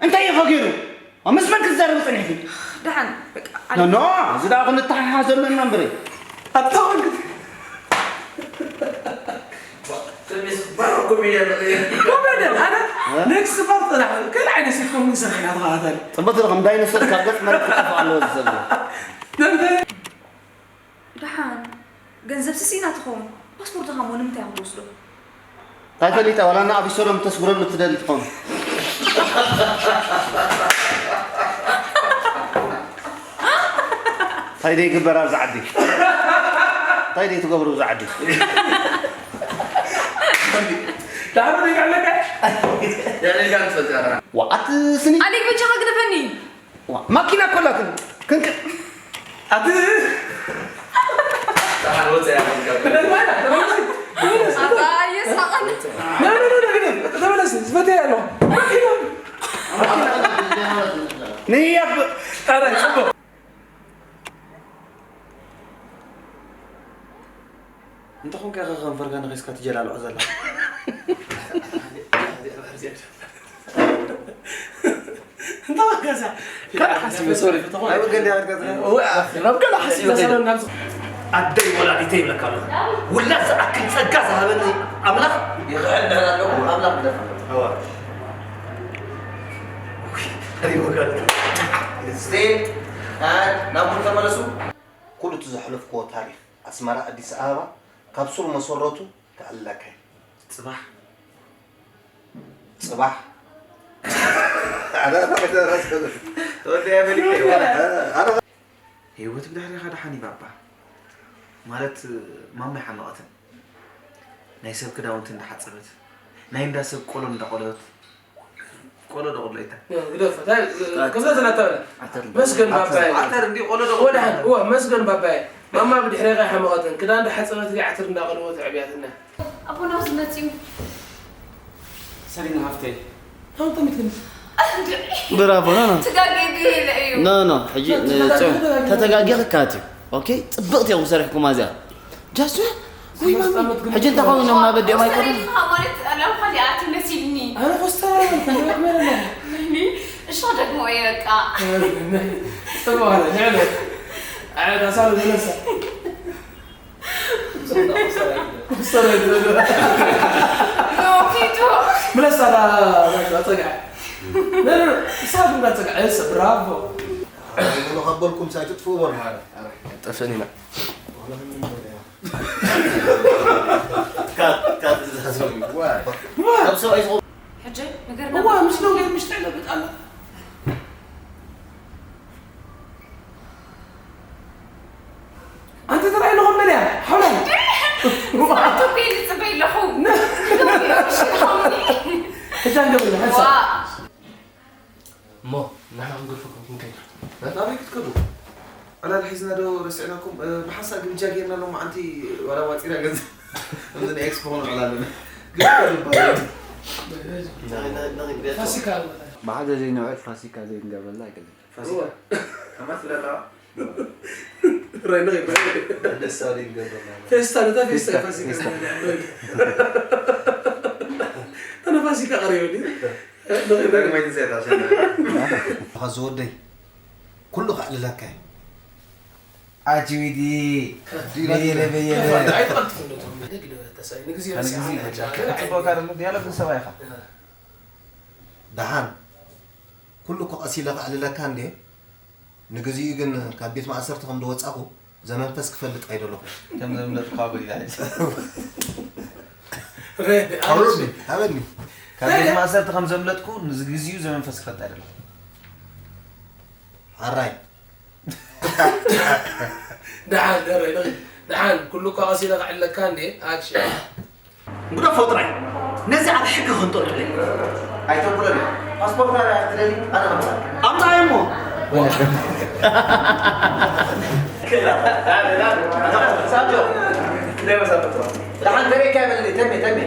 እንታይ ኢኻ ገይሩ? ኣብ ምስ መን ክትዛረብ ጸኒሕኪ? ደሓን፣ በቃ፣ ኖ፣ ኖ፣ እዚ ደኣ ክንተሓሓዘሉ ኢና እምበሪ። ኣታ ወንድ። ኮሜድያን፣ ኣነ እ? ኔክስት ፓርት ጥራሕ፣ ካልእ ዓይነት ሲትኮም ክንሰርሕ ኢና ተኸታተል። ጽቡቅ ትልኩም፣ ዳይኖሶር ካብ ገጽ መሬት ክጠፍእ ኣለዎ ዝሰብ። ደሓን፣ ገንዘብ ስሲና ትኸውን። ፓስፖርትኻ እሞ ንምንታይ ኢኻ ትወስዶ? እንታይ ፈሊጠ? ዋላ እና ኣብ ሰዶም ተስጉረሉ ትደሊ ትኸውን። እንታይ ደይ ግበር ኣብዚ ዓዲ? እንታይ ደይ ትገብሩ ኣብዚ ዓዲ? ዳዕሮ ደይ ጋዕለካ? ደይ ጋዕለካ ትፈልጥ ያራ። ዋዓት ስኒ። ኣሌክ በጃኻ ግደፈኒ። ዋ፣ ማኪና እኮ ኣላትን። ክንክ-፣ ኣቲ ደሓን ወፀ ያለ። ኣታ የሳቐን። ና፣ ና፣ ና፣ ና፣ ግደፍ። ተመለስ፣ ዝፈትያ ኣሎ። ንያብ ጣራይ፣ ጽቡቕ። እንተኾንካ ኢኻ ከንፈርካ ነኺስካ ትጀላልዖ ዘላ። እንታይ ገዛ? ገለ ሓሲበ፣ ሶሪ። ኣብ ገለ ሓሲበ። እወ፣ ናብ ገለ ሓሲበ። ኣደይ ወላዲተይ ይብለካ ኣለኹ። ውላድ ዝኣክል ጸጋ ዝሃበኒ ኣምላኽ ይኽሕል ድሕር ኣለኹ፣ ኣምላኽ ይደፍእ። እወ። ሪቦ ጋር። እስቲ፣ ኣይ፣ ናብኡ ተመለሱ። ኩሉ እቲ ዘሕለፍክዎ ታሪኽ ኣስመራ ኣዲስ ኣበባ ካብ ሱር መሰረቱ ክዕለካ እዩ። ጽባሕ። ጽባሕ። ኣረ፣ ኣረ፣ ኣረ፣ ኣረ። ወዲ ኣሜሪካ እዩ። ኣረ። ህይወት ብድሕሪኻ ደሓን ይባባ። ማለት፣ ማማ ኣይሓመቐትን። ናይ ሰብ ክዳውንቲ እንዳሓጸበት፣ ናይ እንዳ ሰብ ቆሎ እንዳቆለወት፣ ቆሎ ዶ ቆሎ ኢታ? ግደፎ፣ እንታይ፣ ከምዛ ዘናታ በለ። ዓተር እንዳ-፣ መስገን ዓተር፣ ባባይ። ዓተር እንዲ ቆሎ ዶ ቆሎ ወደ ኢታ? ሓ-፣ እወ፣ መስገን ባባይ። ማማ ብድሕሪኻ ኣይሓመቐትን። ክዳን እንዳሓጸበት፣ ዓተር እንዳቆለወት ኣዕብያትና። ኣቦና ኣብዚ መጺኡ። ሰሊና ሃፍተይ። ታው ተሚትክን። ብራቮ፣ ኖ፣ ኖ። ትጋጌ ድየ ኢለ እዩ። ኖ፣ ኖ፣ ሕጂ ተጋጌ፣ ንጽዮን ተጋጌ። ተተጋጌ ክካት እዩ። ኦኬ፣ ጽብቕቲ እዮም ሰሪሕኩም ኣዚያ። ጃስቱ፣ ውይ፣ ማሚ፣ ሕጂ እንታይ ኮይኖም ናብ ኣዲኦም ኣይኮኑን? ሰሪሕኻ ማለት ኣላም ኻሊ ኣቲ መሲልኒ። ኣነ ኮስተር፣ ከመይ መረለ? እሺ፣ ደግሞ እየ በቃ። ጽቡቕ ኣለ፣ ንዕለ። ኣይ፣ ዳሳሉ ዝነሳ። ፊቱ። ምለስ፣ ኣታ፣ ኣታ፣ ኣጸግዓ። ነ፣ ነ፣ ነ፣ እሳ ግን ኣጸግዓ፣ እሰ፣ ብራቮ። ብሎ ከበልኩም ሳይትጥፍኡ በሉ። ጠፍእን ኢና። ካብ፣ ካብ ዝዛዘሙ። ዋ። ካብ ሰብኣይ ዝኾ-፣ ሕጂ ነገር እዋ፣ ምስ ለው፣ ምስ ትዕለ ብጣዕሚ ኣንቲ ጥራይ ኣለኹም መን እያ? ሓውላይ። ስማዕቱ እኮ ኢሉ ዝጽበይ ኣለኹ። ነ-፣ ሽኾምኒ። ሕጂ ኣንገብር፣ ሓንሳብ። ዋ። እሞ፣ ንሕና ክንገድፈኩም ክንከይድ። ናበይ ክትከዱ? ዕላል ሒዝና ዶ ረሲዕናኩም? እ፣ ብሓንሳእ ግምጃ ጌርና ሎማዓንቲ ዋላ ዋፂና ገንዘብ። ከምዚ ናይ ኤክስፖ ኾነ ዕላል ኣለና። ግን ከዱ ይባላል። ፋሲካ። ብሓደ ዘይንውዕል ፋሲካ ዘይንገብረላ ኣይገድልን። ፋሲካ? እወ። ከማን ስለታ? ራይ፣ ራይ፣ ራይ። ደስ ኣለኝ ገበና። ፌስታ፣ ነታ ፌስታ፣ ፌስታ፣ ፋሲካ። ፌስታ። ኣነ ፋሲካ ቀሪቡኒ። ራይ፣ ራይ። ዳግማይ ትንሳኤ ታሸና። ኣኻ ዝወደይ፣ ኩሉ ከዕልለካ እዩ። ኣቲ ዊዲ፣ በየነ፣ በየነ። ኣይትቐልጥፍ እንዶ፣ ተው። ንግዲ ተሳይ፣ ንግዜ ኣነ ረሲዓ ግዜ ኣለች። ይበጃ። ክትጽበካ ደሎ፣ ዲያሎግ ንሰባ ኢኻ። ደሓን፣ ኩሉ እኮ ቀስ ኢለ ከዕልለካ እንዴ? ንግዚኡ ግን ካብ ቤት ማእሰርቲ ከም ዝወጻኹ ዘመንፈስ ክፈልጥ ኣይደለኹ። ከም ዘምለጥኩ ኣበይ ኢላ? ሬድ፣ ኣውርድኒ፣ ሃበኒ። ካብ ቤት ማእሰርቲ ከም ዘምለጥኩ ንግዚኡ ዘመንፈስ ክፈልጥ ኣይደለኹ። ሓራይ። ደሓን፣ ደረይ፣ ደረይ። ደሓን፣ ኩሉ እኳ ቀሲለ ክዕለካ እንዴ? ኣክሽን። ግደፎ ጥራይ። ነዚ ኣብ ሕጊ ክንጠልጥሎ ኢና። ኣይተብሎን። ፓስፖርት ናበይ ትደሊ? ኣነ ከምጽኣልካ። ኣምጽኣዮ እሞ። ክላ። ሳጆ። ደሓን ተሬካ ይበለኒ። ተሜ፣ ተሜ።